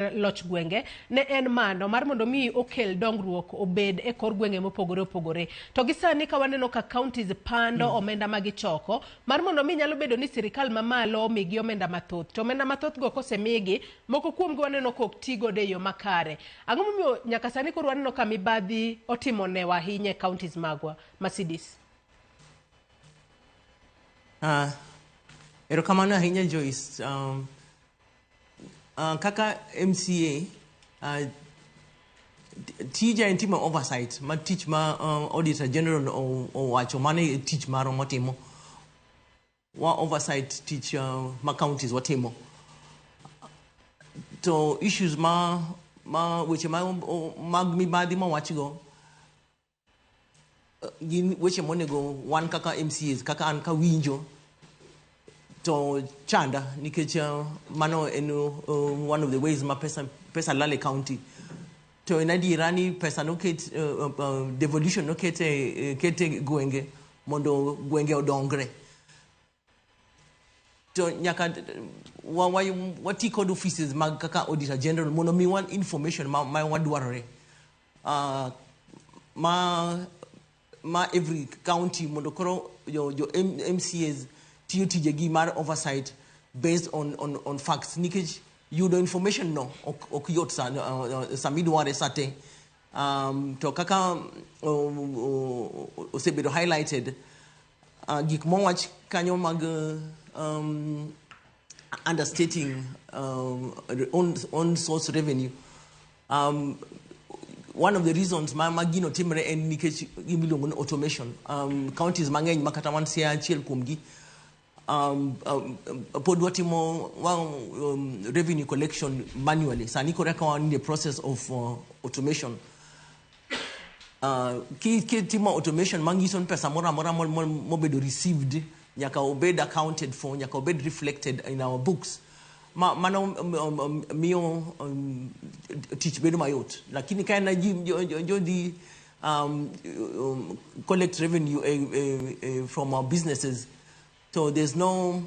Loch gwenge ne en mano mar mondo mi okel dongruok obed e kor gwenge mopogore opogore. To gi sani ka waneno ka counties pando omenda ma gichoko mar mondo mi nyalo bedo ni sirikal mamalo omigi omenda mathoth. To omenda mathoth go kosemigi, moko kuomgi waneno ka ok ti godo e yo makare. Ang'o momiyo nyaka sani koro waneno ka mibadhi otimo newa ahinya e counties magwa? Mercedes. Erokamano ahinya, Joyce. Kaka MCA, tija en timo oversight ma tich ma Auditor General owacho, mano e tich marwa motimo wa oversight tich ma counties watimo. To issues ma weche mag mibadhi mowachgo gin weche monego wan kaka MCAs, kaka an kawinjo to chanda, nikech mano en one of the ways ma pesa lal e county. To en adiera ni pesa noket, devolution noket e ket e gwenge mondo gwenge odongre, to nyaka wati kod offices mag kaka Auditor General mondo miwa information ma wadwarore ma every county, mondo koro jo MCAs tiyo tijegi mar oversight based on facts, nikech yudo information no ok yot samidware sate. To kaka osebedo highlighted, gik mowach kanyo mag understating own source revenue, one of the reasons ma gino timre en nikech gimiluongo ni automation. Counties mang'eny ma kata wan Siaya achiel kuomgi, pod watimo revenue collection manually. Sani koro eka wan in the process of automation. Kitimo automation manyiso ni pesa moro amora mobedo received nyaka obed accounted for, nyaka obed reflected in our books, mano miyo tich bedo mayot. Lakini ka en ji jodhi collect revenue from our businesses, so there's no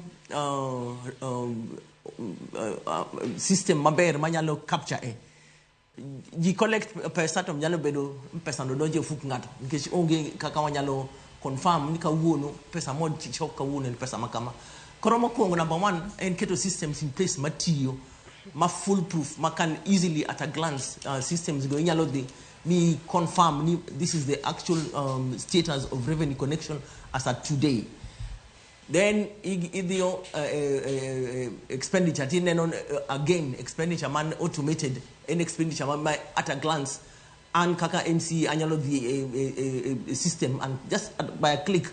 system maber manyalo capture e ji collect pesa, to nyalo bedo pesa no donjo e ofuk ng'ato nikech onge kaka wanyalo confirm ni kawuono pesa mochok kawuono en pesa makama. Koro mokwongo, number one en keto systems in place matiyo ma full proof, ma can easily at a glance, systems go inyalo dhi mi confirm ni this is the actual status of revenue collection as at today. Then idhiyo expenditure, tineno again expenditure man automated en expenditure ma at a glance an kaka MC anyalo dhi e system and just by a click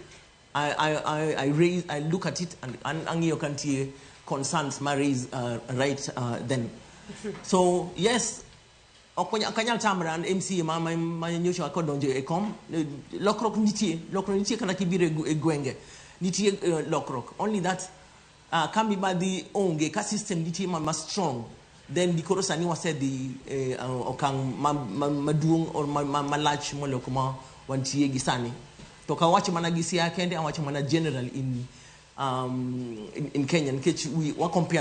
I look at it and ang'iyo ka nitie concerns ma raise right then. So yes, ok anyal tamra, an MCA ma nyocha kodonjo e kom, lokruok nitie, lokruok nitie. Kata kibiro e gwenge nitie lokruok, only that ka mibadhi onge, ka system nitie ma strong, then dikoro sani wasedhi okang' maduong' or malach moloyo kuma wantie gi sani. To ok awach mana gi Siaya kende, awacho mana general in Kenya, nikech wa compare.